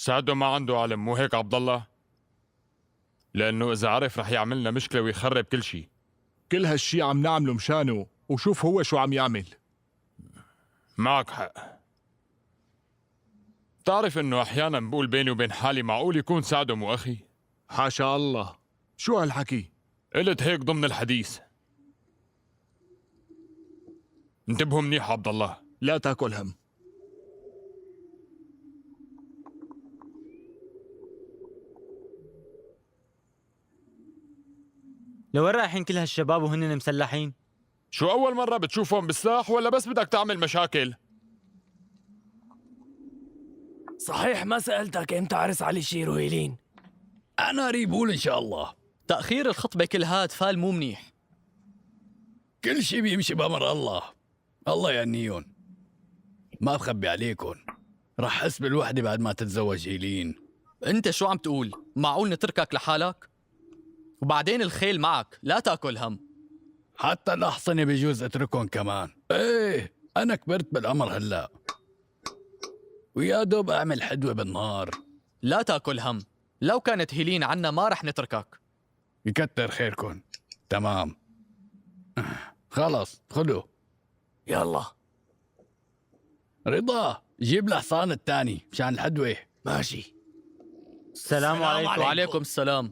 سعدو ما عنده علم، مو هيك عبد الله؟ لأنه إذا عرف رح يعملنا مشكلة ويخرب كل شيء. كل هالشي عم نعمله مشانه، وشوف هو شو عم يعمل. معك حق. بتعرف إنه أحيانا بقول بيني وبين حالي معقول يكون سعدو مو أخي؟ حاشا الله، شو هالحكي؟ قلت هيك ضمن الحديث. انتبهوا منيح عبد الله. لا تاكل هم. لوين رايحين كل هالشباب وهن مسلحين؟ شو أول مرة بتشوفهم بالسلاح ولا بس بدك تعمل مشاكل؟ صحيح ما سألتك امتى عرس علي شير وهيلين؟ أنا ريبول إن شاء الله. تأخير الخطبة كل هاد فال مو منيح. كل شي بيمشي بأمر الله. الله يهنيهم. ما بخبي عليكم، رح أحس بالوحدة بعد ما تتزوج هيلين. أنت شو عم تقول؟ معقول نتركك لحالك؟ وبعدين الخيل معك، لا تاكل هم. حتى الأحصنة بجوز اتركهم كمان. ايه أنا كبرت بالعمر هلا، ويا دوب أعمل حدوة بالنهار. لا تاكل هم، لو كانت هيلين عنا ما رح نتركك. يكتر خيركم. تمام خلص خلو. يلا رضا جيب الحصان الثاني مشان الحدوة. ماشي. السلام عليكم. وعليكم السلام.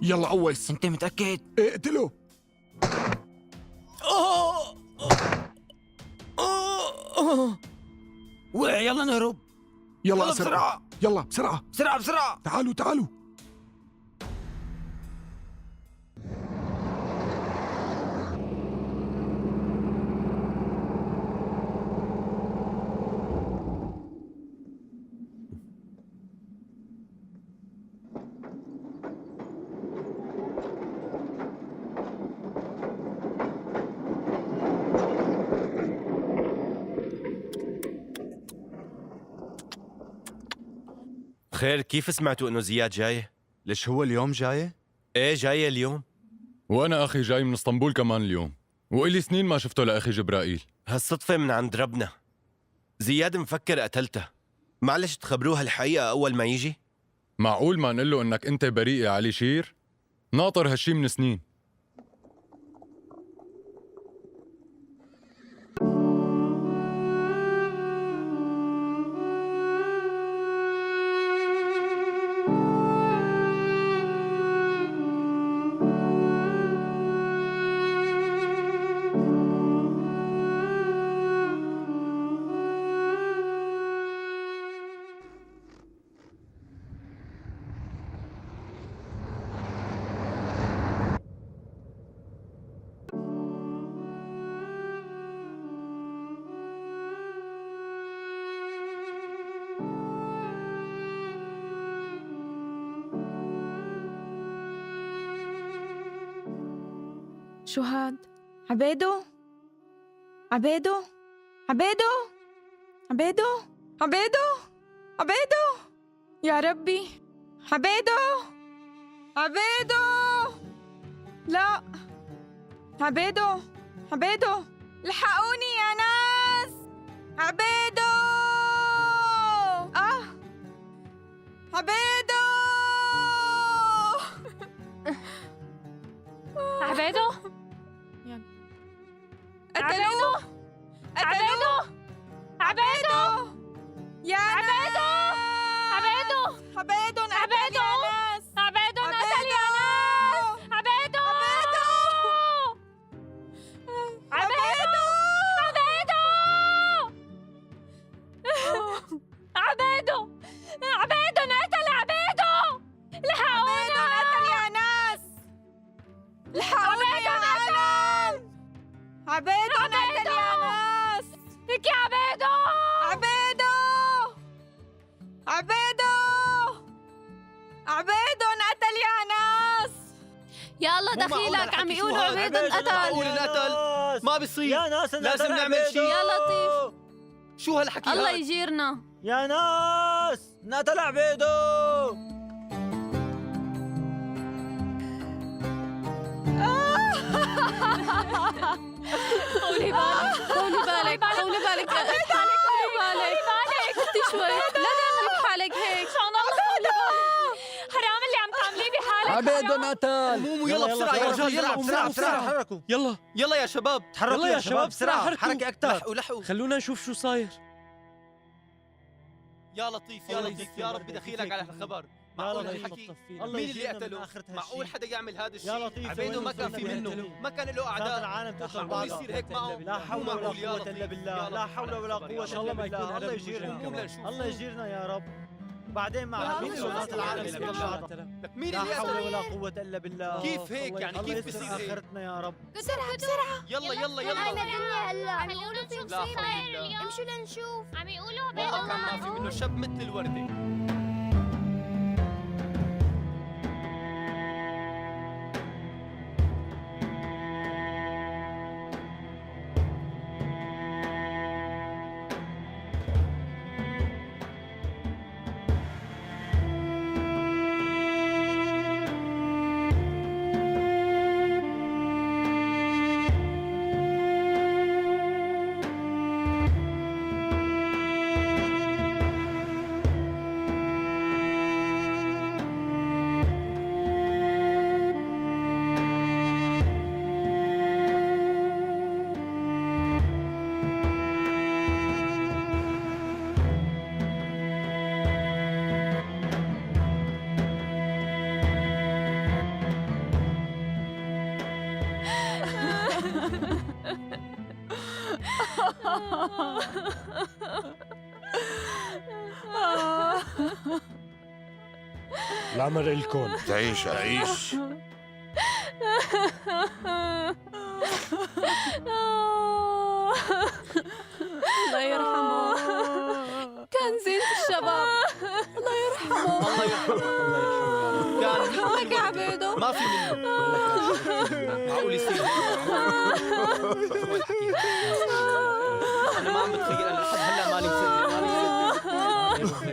يلا قوس. انت متأكد؟ اقتله. وقع، يلا نهرب. يلا يلا بسرعة. يلا بسرعة بسرعة بسرعة. تعالوا تعالوا. خير، كيف سمعتوا انه زياد جاي؟ ليش هو اليوم جاي؟ ايه جاي اليوم. وانا اخي جاي من اسطنبول كمان اليوم، وإلي سنين ما شفته لاخي جبرائيل. هالصدفة من عند ربنا. زياد مفكر قتلته. معلش تخبروه الحقيقة أول ما يجي؟ معقول ما نقول له انك انت بريء يا علي شير؟ ناطر هالشي من سنين. شو هاد؟ عبيدو؟ عبيدو؟ عبيدو؟ عبيدو؟ عبيدو؟ عبيدو؟ يا ربي، عبيدو؟ عبيدو؟ لا، عبيدو، عبيدو، الحقوني يا ناس! عبيدو! عبيدو! عبيدو؟ قتلوه! قتلوه! عبيدو! يا عبيدو! ناس! يا الله دخيلك، عم يقولوا عبيدو انقتل. معقول انقتل؟ ما بيصير. يا ناس لازم انقتل نعمل عبيدو. شيء. يا لطيف. شو هالحكي الله هاد؟ يجيرنا. يا ناس انقتل عبيدو. طولي بالك، طولي بالك، طولي بالك، طولي بالك، هدي شوي، لا تعملي بحالك هيك. مشان الله طولي بالك، حرام اللي عم تعمليه بحالك. عبيدو انقتل. قوموا يلا بسرعة يا رجال، يلا بسرعة بسرعة، تحركوا. يلا يلا يا شباب، تحركوا يلا يا شباب بسرعة، حركة أكثر. لحقوا لحقوا، خلونا نشوف شو صاير. يا لطيف يا لطيف، يا ربي دخيلك على هالخبر. معقول هالحكي؟ مين اللي قتله؟ معقول حدا يعمل هذا الشيء؟ يا لطيف، عبيدو ما كان في منه، ما كان له اعداء. العالم تقتل معقول بعضها. يصير هيك معه؟ لا حول مو ولا معقول يا قوة لطيف. إلا بالله، يا لا لطيف حول على ولا هالخبر. قوة إن شاء الله إلا ما يكون بالله. هرب الله المجرم يجيرنا كمان. الله يجيرنا يا رب. بعدين مع لا، مين شو اللي العالم اللي تقتل بعضها؟ لك مين لا اللي حول قتله؟ ولا قوة إلا بالله. كيف هيك يعني؟ الله كيف يستر بصير هيك؟ آخرتنا يا رب. بسرعة بسرعة. يلا يلا يلا. هاي الدنيا هلا عم يقولوا في لا حول مصيبة. الله. امشوا لنشوف. عم يقولوا عبيدو والله كان ما في منه، شاب مثل الوردة. العمر إلكن. تعيش تعيش. الله يرحمه، كان زينة الشباب. الله يرحمه. الله يرحمه، كان مثل لك يا الوردة. عبيدو. ما في منه. معقول يصير هيك؟ شو هالحكي هاد؟ انا ما عم بتخيل، انا لحد هلا مالي مصدق، مالي مصدق.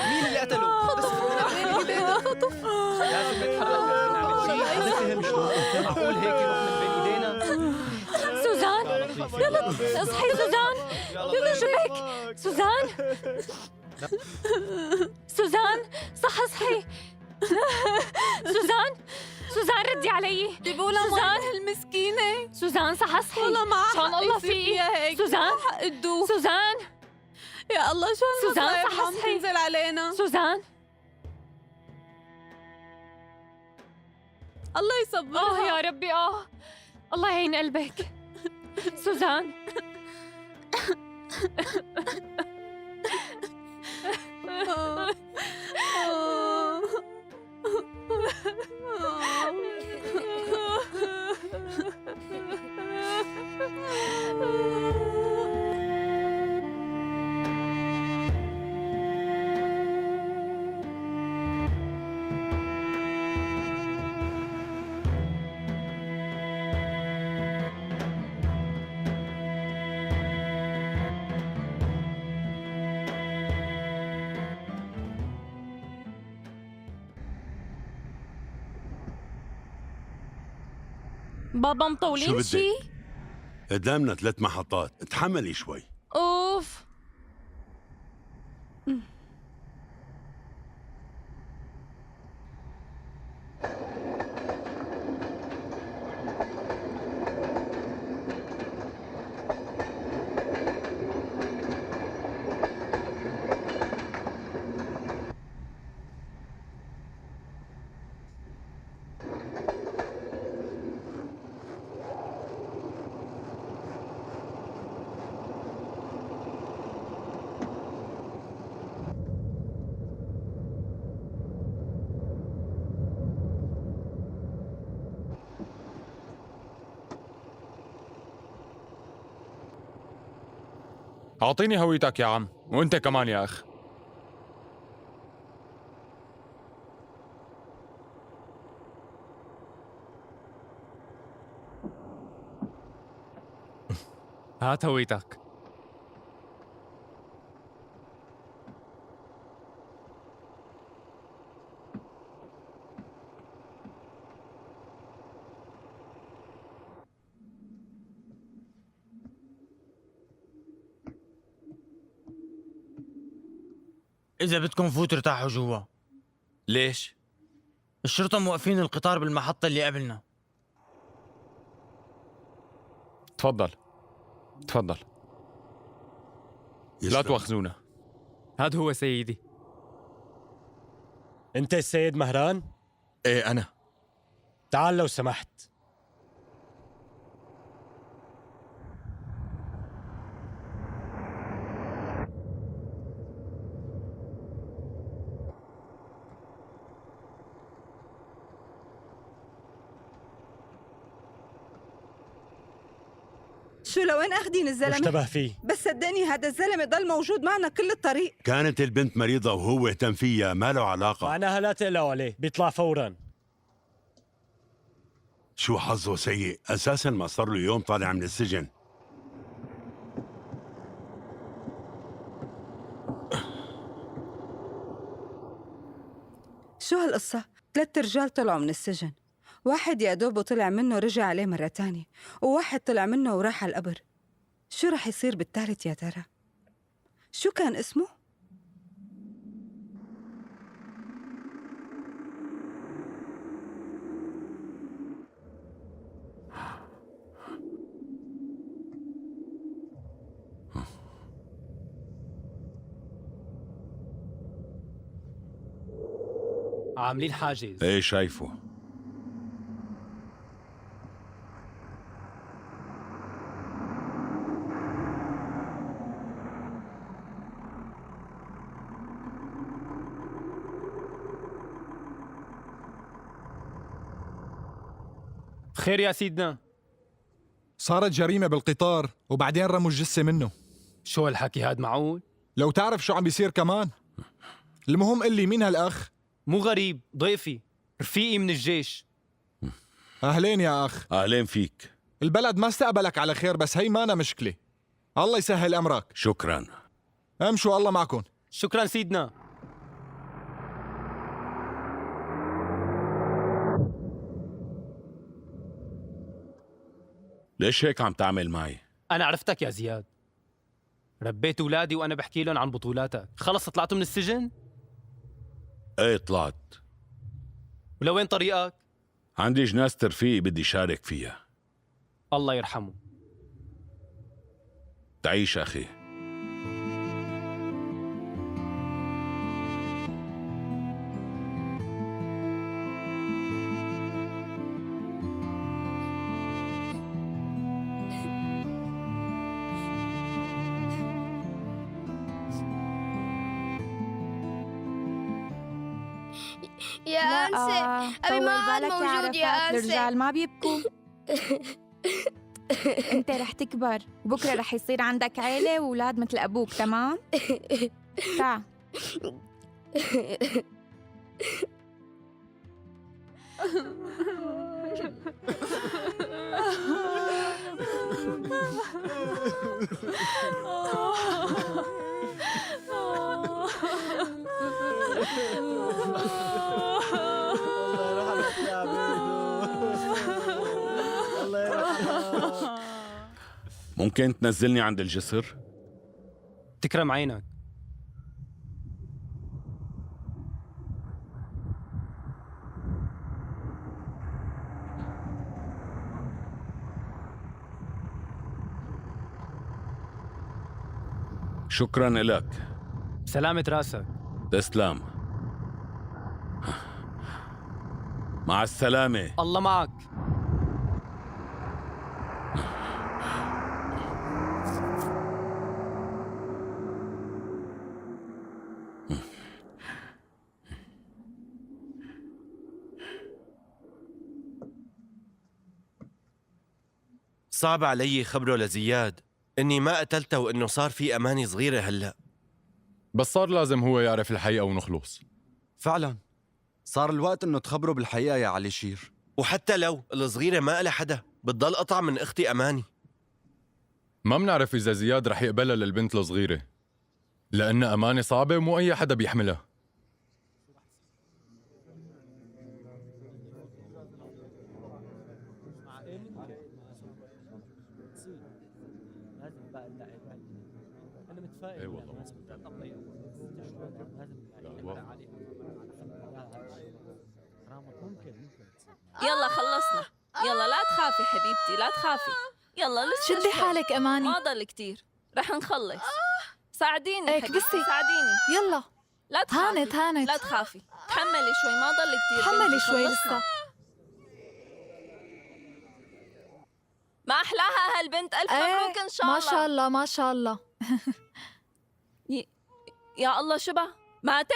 مين اللي قتله؟ بس بدنا نعرف مين اللي قتله. لازم نتحرك، لازم نعمل شيء. معقول هيك يروح من بين ايدينا؟ سوزان، يلا اصحي سوزان، يلا شو بك؟ سوزان، سوزان صح اصحي. سوزان، سوزان ردي علي. جيبوا لها سوزان مي المسكينة. سوزان صح اصحي. والله معها شان حق الله يصير فيك. فيها هيك. سوزان. معها حق تدوخ. سوزان. يا الله شو سوزان هالمصايب صح عم اصحي. تنزل علينا. سوزان. الله يصبرها. يا ربي، الله يعين قلبك. سوزان. بابا مطولين شو بدك؟ شي؟ قدامنا 3 محطات، تحملي شوي. اوف. أعطيني هويتك يا عم، وأنت كمان يا أخ. هات هويتك. إذا بدكم فوتوا ارتاحوا جوا. ليش؟ الشرطة موقفين القطار بالمحطة اللي قبلنا. تفضل تفضل. لا تواخذونا. هذا هو سيدي. أنت السيد مهران؟ ايه أنا. تعال لو سمحت. شو لوين اخذين الزلمه؟ مشتبه فيه. بس صدقني هذا الزلمه ضل موجود معنا كل الطريق. كانت البنت مريضة وهو اهتم فيها، ما له علاقة. معناها لا تقلقوا عليه، بيطلع فورا. شو حظه سيء، أساسا ما صار له يوم طالع من السجن. شو هالقصة؟ 3 رجال طلعوا من السجن، واحد يا دوب طلع منه رجع عليه مرة تانية، وواحد طلع منه وراح على القبر. شو رح يصير بالثالث يا ترى؟ شو كان اسمه؟ عاملين حاجز. ايه شايفه. خير يا سيدنا. صارت جريمة بالقطار وبعدين رموا الجثة منه. شو هالحكي هاد معقول؟ لو تعرف شو عم بيصير كمان. المهم قل لي مين هالأخ؟ مو غريب، ضيفي، رفيقي من الجيش. أهلين يا أخ. أهلين فيك. البلد ما استقبلك على خير، بس هي مانا مشكلة. الله يسهل أمرك. شكرا. امشوا، الله معكم. شكرا سيدنا. ليش هيك عم تعمل معي؟ أنا عرفتك يا زياد، ربيت أولادي وأنا بحكي لهم عن بطولاتك. خلص طلعتوا من السجن؟ ايه طلعت. ولوين طريقك؟ عندي جنازة رفيقي بدي شارك فيها. الله يرحمه. تعيش أخي. يا أنسة، أبي ما عاد موجود يا أنسة. الرجال ما بيبكوا. أنت رح تكبر وبكرة رح يصير عندك عيلة وأولاد مثل أبوك، تمام؟ تعا. ممكن تنزلني عند الجسر؟ تكرم عينك. شكرا لك. سلامة راسك. تسلم. مع السلامة. الله معك. صعب علي خبره لزياد إني ما قتلته وإنه صار في أماني صغيرة هلأ. بس صار لازم هو يعرف الحقيقة ونخلص. فعلا صار الوقت إنه تخبره بالحقيقة يا علي شير. وحتى لو الصغيرة ما لها حدا، بتضل قطع من أختي أماني. ما بنعرف إذا زياد رح يقبلها للبنت الصغيرة، لأنها أمانة صعبة ومو أي حدا بيحملها. اي والله مظبوط. يلا خلصنا، يلا لا تخافي حبيبتي، لا تخافي. يلا لسه شدي شوي. حالك أماني. ما ضل كتير، رح نخلص. ساعديني إيه، حبيبتي، كبسي. ساعديني. يلا. لا تخافي. هانت هانت. لا تخافي، تحملي شوي، ما ضل كتير. تحملي بنتي، شوي خلصنا. لسه. ما أحلاها هالبنت، ألف مبروك إن شاء الله. ما شاء الله ما شاء الله. يا الله شبه ماتت؟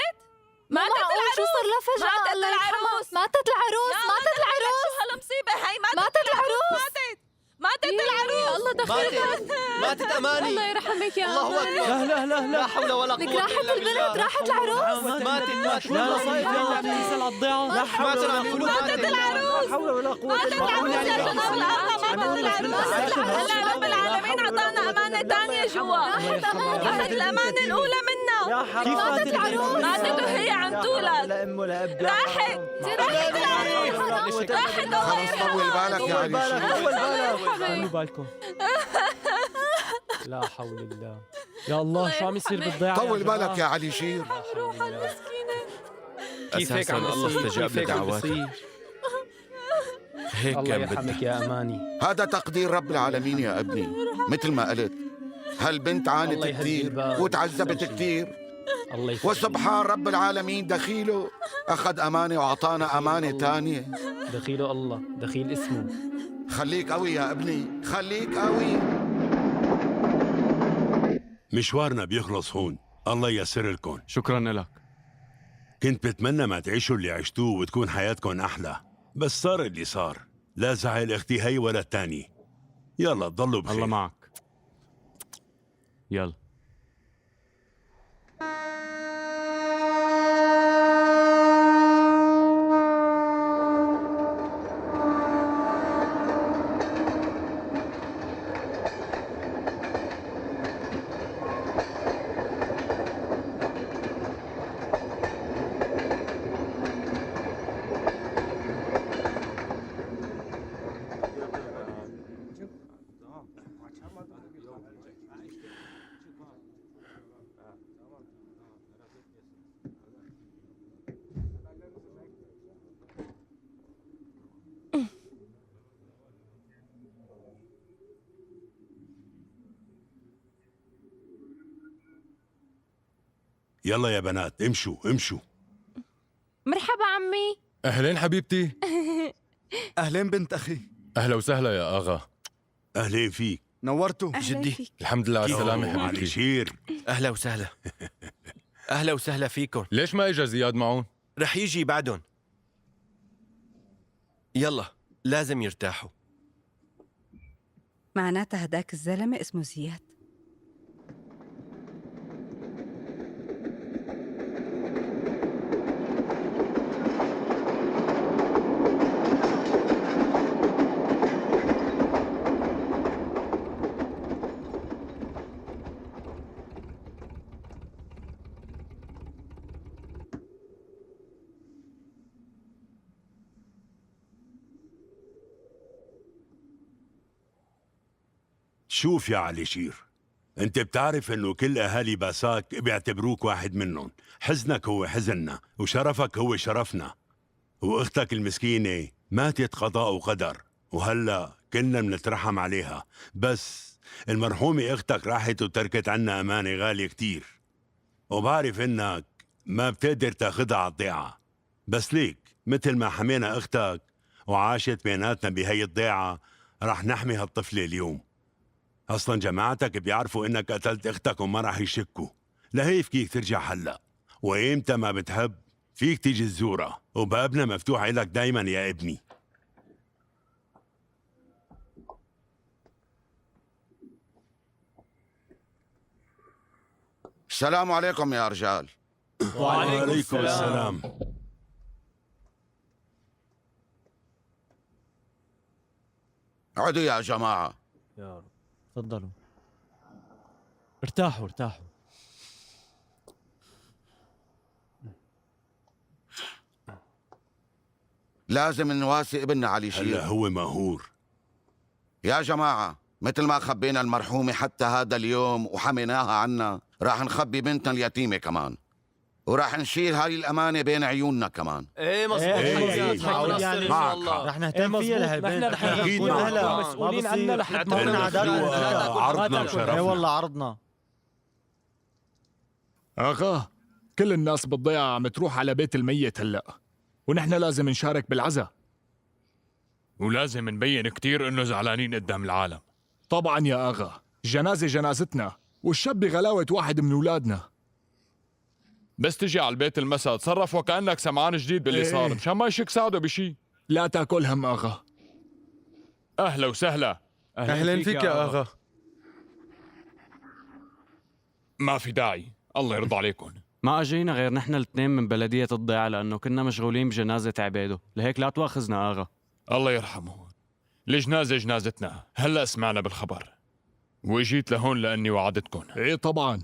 ماتت معقول العروس. شو صار لها فجأة؟ ماتت الله يرحمها. العروس. ماتت العروس، يا ماتت الله دخيلك، العروس. شو هالمصيبة هي؟ ماتت العروس. ماتت، ماتت العروس. الله دخيلك. ماتت أماني. الله يرحمك يا الله أماني. أكبر. لا لا لا لا حول ولا لك قوة راحت إلا بالله. البنت، راحت العروس. ماتت ماتت. لا لا صاير، يلا عم تنزل على الضيعة. لا حول ماتت ولا عم يقولوا قوة. ماتت. العروس. لا حول ولا قوة ماتت إلا العروس بالله. يا شباب الأرض، ماتت العروس. هلا رب العالمين عطانا أمانة تانية جوا. أخذ الأمانة الأولى منا. كيف ماتت العروس؟ ماتت وهي عم تولد. لا أم ولا أب. راحت، راحت العروس، راحت. الله خلص طول بالك يا طول علي بالك، شير. طول بالك. خلوا بالكم. لا حول الله. يا الله شو عم يصير بالضيعة؟ طول بالك يا علي شير. كيف هيك عم أساساً الله بيصير؟ استجاب كيف هيك عم لدعواتك. بيصير؟ هيك الله كان يرحمك بدها. يا أماني. هذا تقدير رب العالمين يا ابني، مثل ما قلت هالبنت عانت الله يهدي كثير البال. وتعذبت كثير، الله يخليك. وسبحان رب العالمين دخيله أخذ أمانة وأعطانا أمانة تانية. دخيله الله، دخيل اسمه. خليك قوي يا ابني، خليك قوي. مشوارنا بيخلص هون، الله ييسر لكم. شكرا لك. كنت بتمنى ما تعيشوا اللي عشتوه وتكون حياتكم أحلى، بس صار اللي صار. لا زعل اختي هي ولا التاني. يلا تضلوا بخير. الله معك. يلا. يلا يا بنات امشوا امشوا. مرحبا عمي. أهلين حبيبتي. أهلين بنت أخي. أهلا وسهلا يا آغا. أهلين فيك. نورتوا. أهلاً جدي. فيك. الحمد لله على السلامة علي حبيبتي. شير. أهلا وسهلا. أهلا وسهلا فيكم. ليش ما إجا زياد معهم؟ رح يجي بعدهم. يلا لازم يرتاحوا. معناتها هداك الزلمة اسمه زياد. شوف يا علي شير، انت بتعرف انه كل اهالي باساك بيعتبروك واحد منهم. حزنك هو حزننا وشرفك هو شرفنا، واختك المسكينة ماتت قضاء وقدر، وهلا كلنا بنترحم عليها. بس المرحومة اختك راحت وتركت عنا امانة غالية كتير، وبعرف انك ما بتقدر تاخدها على الضيعة، بس ليك مثل ما حمينا اختك وعاشت بيناتنا بهي الضيعة رح نحمي هالطفلة اليوم. اصلا جماعتك بيعرفوا انك قتلت اختك وما رح يشكوا، لهي فيك ترجع هلا، وايمتى ما بتحب فيك تيجي تزورها، وبابنا مفتوح لك دايما يا ابني. السلام عليكم يا رجال. وعليكم السلام. اقعدوا يا جماعة. يا رب تفضلوا. ارتاحوا ارتاحوا. لازم نواسي ابننا علي شير. هلا هو مقهور. يا جماعة، مثل ما خبينا المرحومة حتى هذا اليوم وحميناها عنا، راح نخبي بنتنا اليتيمة كمان، وراح نشيل هاي الأمانة بين عيوننا كمان. ايه مظبوط. إيه، حكي يعني إن شاء الله. رح نهتم فيها لهالبنت. نحن رح أكيد نكون معك. أهلها مسؤولين عنا لحد ما نعتبرنا عاداتنا. عرضنا وشرفنا. ايه والله عرضنا. اغا، كل الناس بالضيعة عم تروح على بيت الميت هلأ، ونحن لازم نشارك بالعزاء. ولازم نبين كتير إنه زعلانين قدام العالم. طبعا يا اغا، الجنازة جنازتنا، والشاب بغلاوة واحد من أولادنا. بس تجي على البيت المساء تصرف وكأنك سمعان جديد باللي إيه. صار، مشان ما يشك سعده بشي. لا تاكل هم اغا. أهلا وسهلا. أهلا فيك يا آغا. ما في داعي، الله يرضى عليكم. ما اجينا غير نحن الاثنين من بلدية الضيعة لأنه كنا مشغولين بجنازة عبيده، لهيك لا تواخذنا آغا. الله يرحمه. الجنازة جنازتنا، هلا سمعنا بالخبر واجيت لهون لأني وعدتكم. ايه طبعا،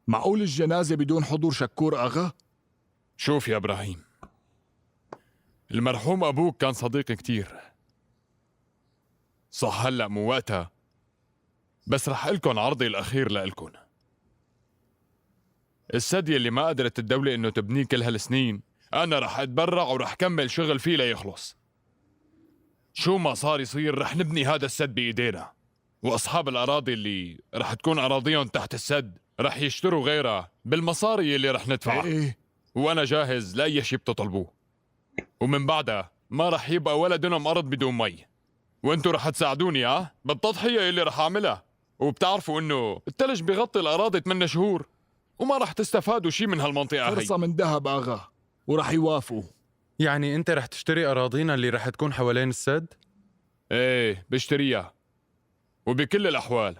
معقول الجنازة بدون حضور شكور اغا؟ شوف يا إبراهيم، المرحوم أبوك كان صديقي كتير، صح هلأ مو وقتها، بس رح لكم عرضي الأخير لإلكم. السد يلي ما قدرت الدولة إنه تبنيه كل هالسنين، أنا رح أتبرع ورح كمل شغل فيه ليخلص. شو ما صار يصير رح نبني هذا السد بإيدينا، وأصحاب الأراضي اللي رح تكون أراضيهم تحت السد رح يشتروا غيرها بالمصاري اللي رح ندفعها. إيه. وأنا جاهز لأي شيء بتطلبوه، ومن بعدها ما رح يبقى ولا دنم أرض بدون مي، وانتو رح تساعدوني بالتضحية اللي رح أعملها. وبتعرفوا إنه الثلج بغطي الأراضي 8 شهور، وما رح تستفادوا شيء من هالمنطقة هي. فرصة من ذهب آغا، ورح يوافقوا. يعني أنت رح تشتري أراضينا اللي رح تكون حوالين السد؟ ايه بشتريها، وبكل الأحوال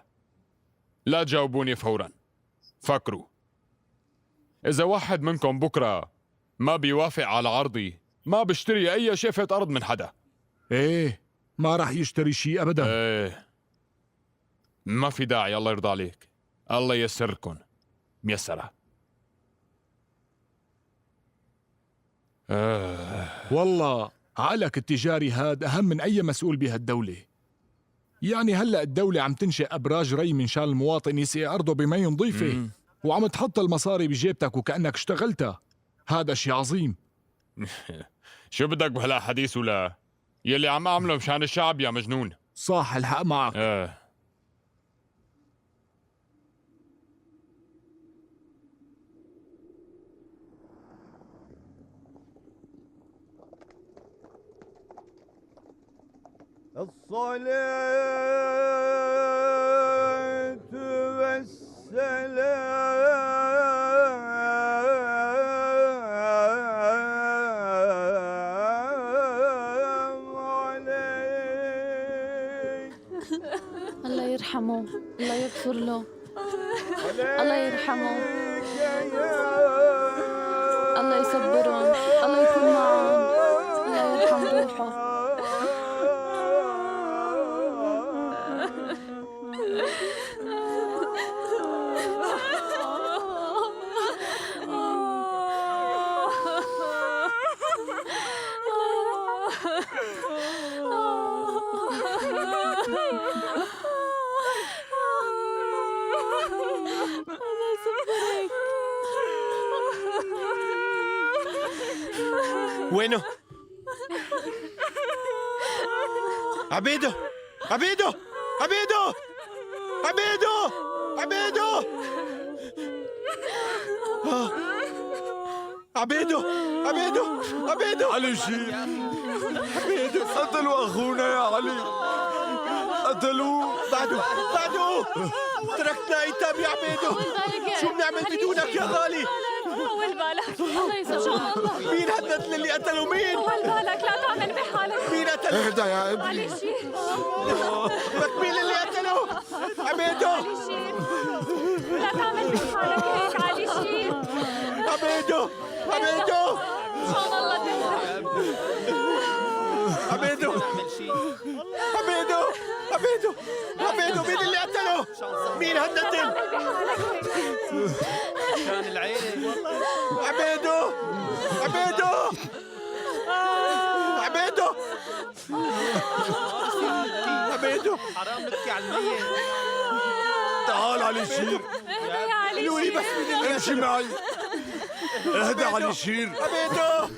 لا تجاوبوني فورا، فكروا. إذا واحد منكم بكرة ما بيوافق على عرضي، ما بشتري أي شقفة أرض من حدا. ايه ما رح يشتري شيء أبدا. ايه ما في داعي، الله يرضى عليك، الله ييسركم ميسرة. والله عقلك التجاري هاد أهم من أي مسؤول بهالدولة. يعني هلأ الدولة عم تنشئ أبراج ري من شان المواطن يسقي أرضه بمي نظيفة، وعم تحط المصاري بجيبتك وكأنك اشتغلتها. هذا شيء عظيم. شو بدك بهالأحاديث ولا يلي عم أعمله مشان الشعب يا مجنون؟ صح، الحق معك. الصلاة والسلام عليك. الله يرحمه، الله يغفر له، الله يرحمه، الله يصبرهم، الله يكون معهم، الله يرحم روحه. وينه؟ عبيده، عبيده، عبيده، عبيده، عبيده، عبيده، عبيده، عبيده. علي شير، عبيده، قتلوا أخونا يا علي، قتلوه. بعده، بعده، تركتنا ايتام يا عبيده، شو بنعمل بدونك يا غالي؟ طول بالك، الله يسامحك. مين هالندل اللي قتله؟ مين؟ طول بالك، لا تعمل بحالك. مين قتله؟ اهدى يا ابني. علي شير. لك مين اللي قتله؟ عبيده. علي شير، لا تعمل بحالك هيك علي شير. عبيده، عبيده، ان شاء الله تهدى. عبيده، نعمل شيء. عبيدو، عبيدو، عبيدو، مين اللي قتله؟ مين هالندل؟ مشان العيلة والله. عبيدو، عبيدو، عبيدو، عبيدو. حرام نبكي على الميت. تعال علي شير. اهدى يا علي قولوا لي بس مين اللي امشي معي. اهدى علي شير. عبيدو،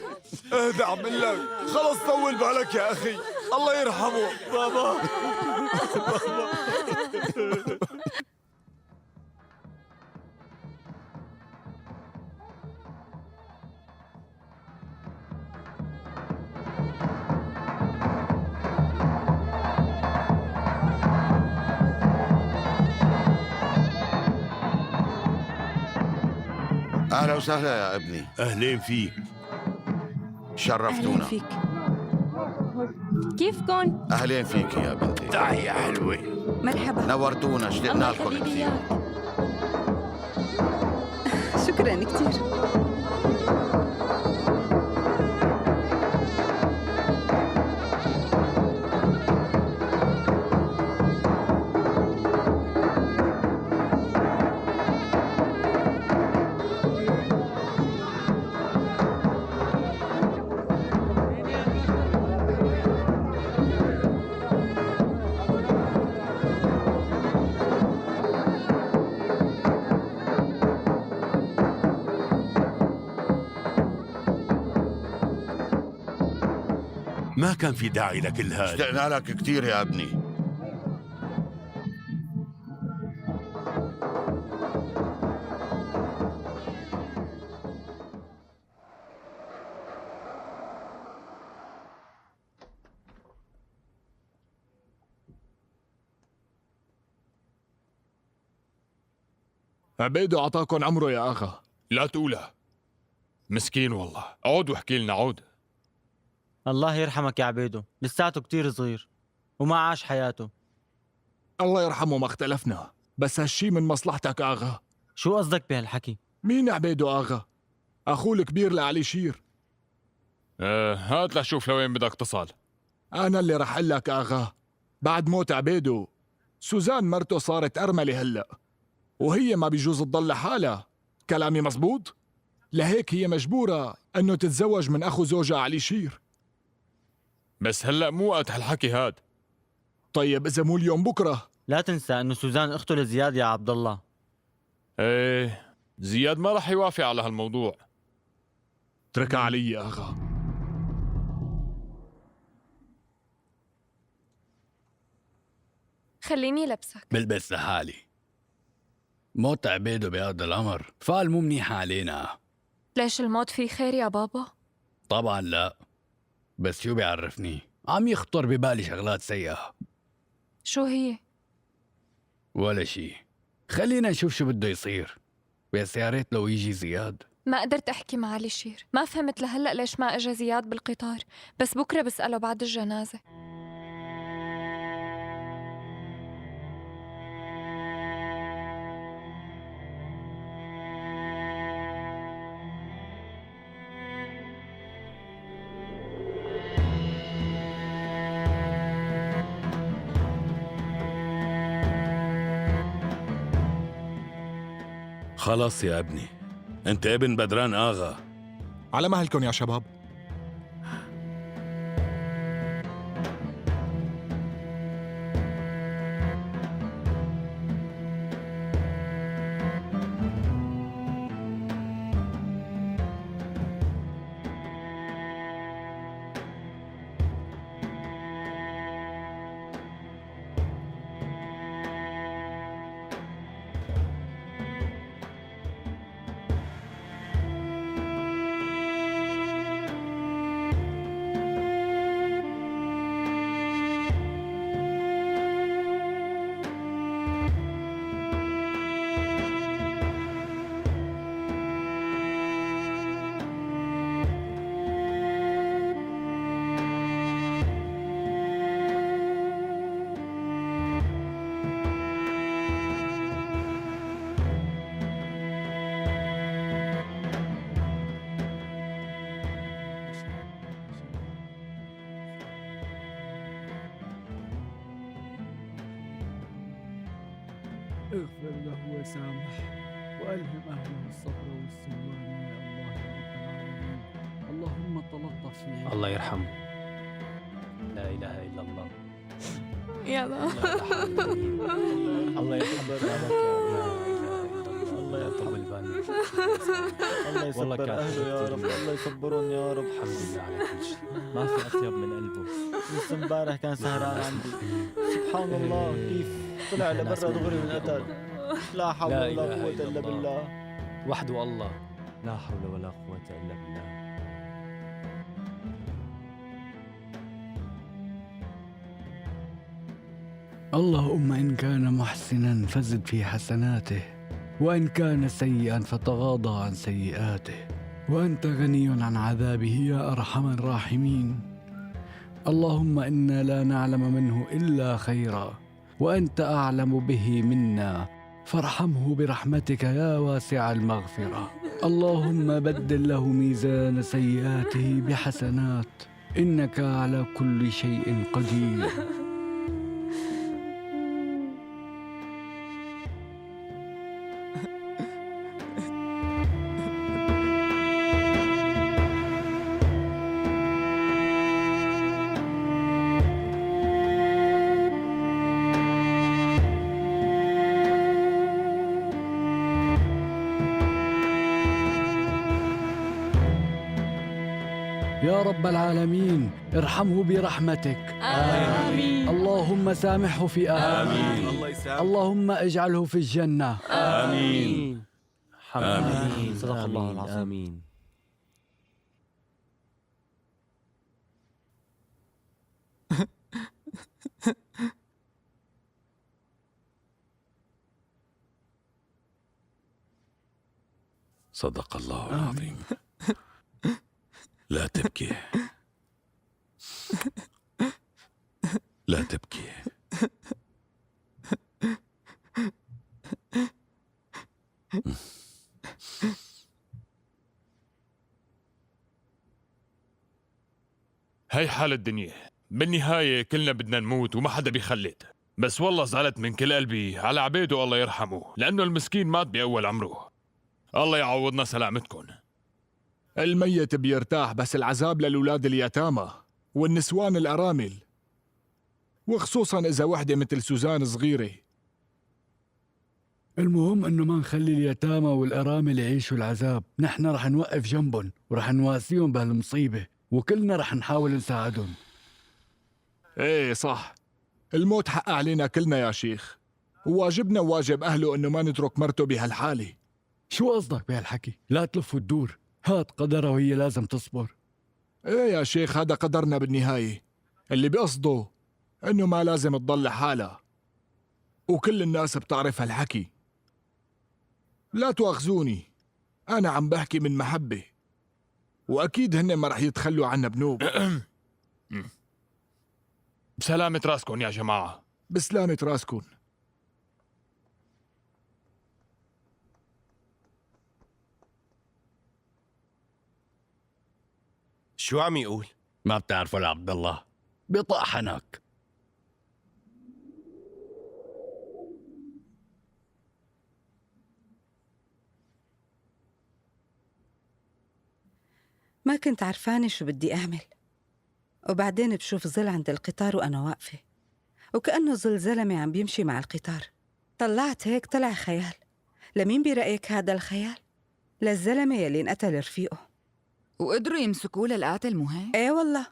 اهدى عم لك، خلص طول بالك يا اخي، الله يرحمه. بابا، أهلا وسهلا يا ابني. أهلين فيك. شرفتونا. أهلين فيك. كيفكن؟ أهلين فيك يا بنتي. تعي يا حلوة. مرحبا. نورتونا، اشتقنا الله لكم يخليك كثير. إياك. شكرا كثير. ما كان في داعي لكل هذا. اشتقنا لك كثير يا ابني. عبيدو عطاكم عمره يا اغا. لا تقولها، مسكين والله. عود واحكي لنا، عود. الله يرحمك يا عبيدو، لساته كتير صغير وما عاش حياته. الله يرحمه، ما اختلفنا، بس هالشي من مصلحتك آغا. شو قصدك بهالحكي؟ مين عبيدو آغا؟ أخوه الكبير لعلي شير. هات لشوف لوين بدك تصل. أنا اللي رح أقول لك آغا، بعد موت عبيدو سوزان مرته صارت أرملة هلأ، وهي ما بيجوز تضل لحالها. كلامي مزبوط؟ لهيك هي مجبورة أنه تتزوج من أخو زوجها علي شير. بس هلأ مو وقت هالحكي هاد. طيب إذا مو اليوم بكرة. لا تنسى إنه سوزان أخته لزياد يا عبد الله. إيه، زياد ما رح يوافق على هالموضوع. اتركها علي يا أغا. خليني لبسك. بلبس لحالي. موت عبيده بهذا الأمر فال مو منيحة علينا. ليش الموت فيه خير يا بابا؟ طبعا لا، بس شو بيعرفني، عم يخطر ببالي شغلات سيئة. شو هي؟ ولا شي، خلينا نشوف شو بده يصير. بس يا ريت لو يجي زياد. ما قدرت أحكي مع علي شير، ما فهمت لهلأ ليش ما إجا زياد بالقطار، بس بكرة بسأله بعد الجنازة. خلص يا ابني، انت ابن بدران آغا. على مهلكم يا شباب. اغفر له وسامح، وألهم أهله الصبر والسلوان يا الله يا رب العالمين. اللهم تلطف فيه. الله يرحمه. لا إله إلا الله. يلا. الله يرحمه. الله يطول بالك. الله يصبر أهله يا رب، الله يصبرهم يا رب. الحمد لله على كل شيء. ما في أطيب من قلبه. لسه امبارح كان سهران عندي، سبحان الله كيف طلع لبرا دغري وانقتل. لا حول لا ولا إله قوة إلا إلا الله. بالله. وحده الله. لا حول ولا قوة إلا بالله. اللهم إن كان محسنا فزد في حسناته، وإن كان سيئا فتغاضى عن سيئاته، وأنت غني عن عذابه يا أرحم الراحمين. اللهم إنا لا نعلم منه إلا خيرا، وأنت أعلم به منا، فارحمه برحمتك يا واسع المغفرة. اللهم بدل له ميزان سيئاته بحسنات، إنك على كل شيء قدير. يا رب العالمين ارحمه برحمتك. آمين. اللهم سامحه في أهله. آمين. الله يسامحه. اللهم اجعله في الجنة. آمين. آمين. صدق الله العظيم. آمين. صدق الله العظيم. لا تبكي، لا تبكي. هاي حال الدنيا، بالنهاية كلنا بدنا نموت وما حدا بيخلد. بس والله زعلت من كل قلبي على عبيده الله يرحمه، لأنه المسكين مات بأول عمره. الله يعوضنا سلامتكم. الميت بيرتاح، بس العذاب للولاد اليتامى والنسوان الأرامل، وخصوصا إذا وحدة مثل سوزان صغيرة. المهم انه ما نخلي اليتامى والارامل يعيشوا العذاب. نحن رح نوقف جنبهم ورح نواسيهم بهالمصيبة، وكلنا رح نحاول نساعدهم. ايه صح، الموت حق علينا كلنا يا شيخ، وواجبنا وواجب أهله إنه ما نترك مرته بهالحالة. شو قصدك بهالحكي؟ لا تلف وتدور، هات قدرها وهي لازم تصبر. ايه يا شيخ، هذا قدرنا بالنهاية. اللي بقصده إنه ما لازم تضل لحالها، وكل الناس بتعرف هالحكي. لا تواخذوني، أنا عم بحكي من محبة، وأكيد هن ما رح يتخلوا عنا بنوب. بسلامة راسكم يا جماعة. بسلامة راسكم. شو عم يقول؟ ما بتعرفه لعبد الله، بيطق حنك. ما كنت عرفانة شو بدي أعمل، وبعدين بشوف ظل عند القطار وأنا واقفة، وكأنه ظل زلمة عم بيمشي مع القطار. طلعت هيك طلع خيال. لمين برأيك هذا الخيال؟ للزلمة يلي انقتل رفيقه. وقدروا يمسكوه للقاتل مو هيك؟ ايه والله،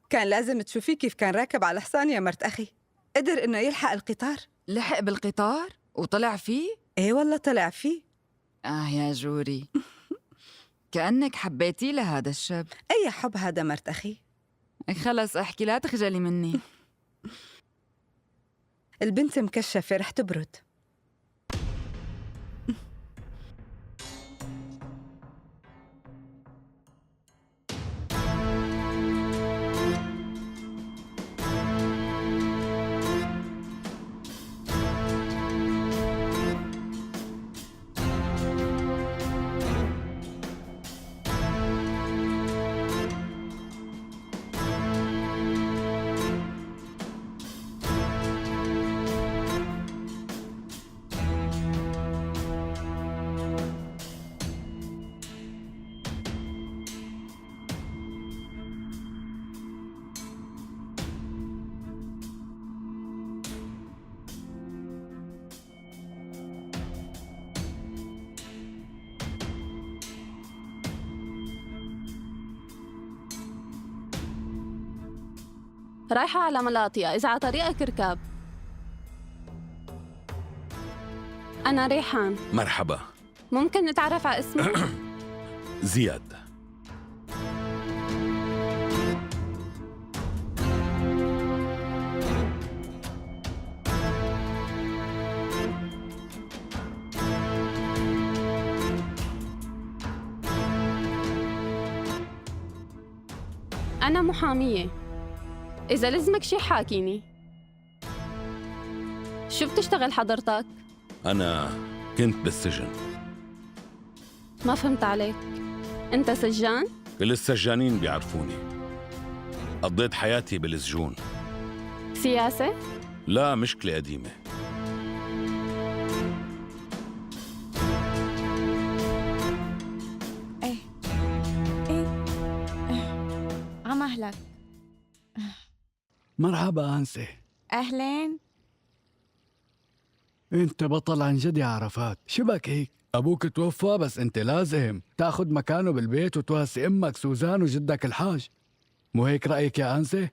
كان لازم تشوفيه كيف كان راكب على حصان يا مرت أخي. قدر إنه يلحق القطار. لحق بالقطار وطلع فيه؟ ايه والله طلع فيه. آه يا جوري، كأنك حبيتيه لهذا الشاب. أي حب هذا مرت أخي؟ خلص احكي، لا تخجلي مني. البنت مكشفة رح تبرد. رايحة على ملاطية، إذا على طريقك اركب. أنا ريحان. مرحبا. ممكن نتعرف على اسمك؟ زياد. أنا محامية، إذا لزمك شي حاكيني. شو بتشتغل حضرتك؟ أنا كنت بالسجن. ما فهمت عليك، أنت سجان؟ كل السجانين بيعرفوني، قضيت حياتي بالسجون. سياسة؟ لا، مشكلة قديمة. ايه ايه عمهلك. مرحبا أنسة. أهلين. أنت بطل عن جد يا عرفات، شبك هيك؟ أبوك توفى بس أنت لازم تاخد مكانه بالبيت وتواسي أمك سوزان وجدك الحاج، مو هيك رأيك يا أنسة؟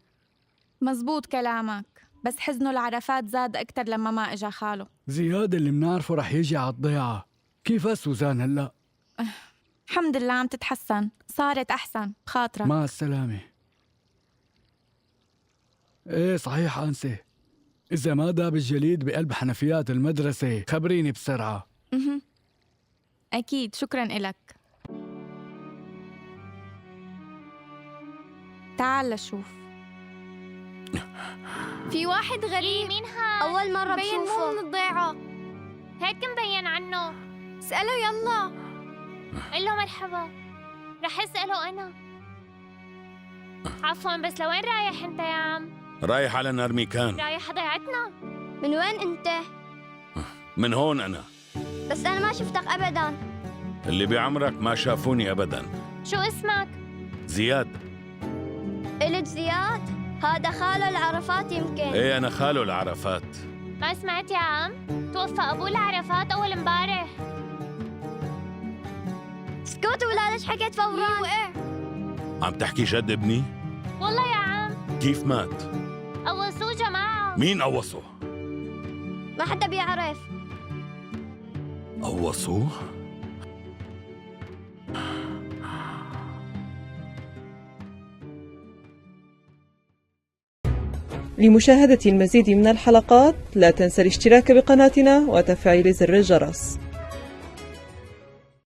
مزبوط كلامك، بس حزنه لعرفات زاد أكتر لما ما إجا خاله. زياد اللي منعرفه رح يجي على الضيعة. كيف سوزان هلأ؟ الحمد لله عم تتحسن، صارت أحسن بخاطرك. مع السلامة. ايه صحيح أنسة، إذا ما داب الجليد بقلب حنفيات المدرسة خبريني بسرعة. أكيد، شكراً إلك. تعال لشوف. في واحد غريب. مين هاد؟ أول مرة مبين مو بشوفه. من الضيعة، هيك مبين عنه. اسأله يلا. قل له مرحبا. رح اسأله أنا. عفوا، بس لوين رايح أنت يا عم؟ رايح على نارميكان. رايح ضيعتنا. من وين أنت؟ من هون أنا. بس أنا ما شفتك أبدا. اللي بعمرك ما شافوني أبدا. شو اسمك؟ زياد. قلت زياد؟ هذا خاله العرفات يمكن. ايه أنا خاله العرفات. ما سمعت يا عم؟ توفى أبوه العرفات أول امبارح. اسكت ولا ليش حكيت فورا؟ وقع. عم تحكي جد ابني؟ والله يا عم. كيف مات؟ قوصوه جماعة. مين قوصه؟ ما حدا بيعرف. قوصوه؟ لمشاهدة المزيد من الحلقات لا تنسى الاشتراك بقناتنا وتفعيل زر الجرس.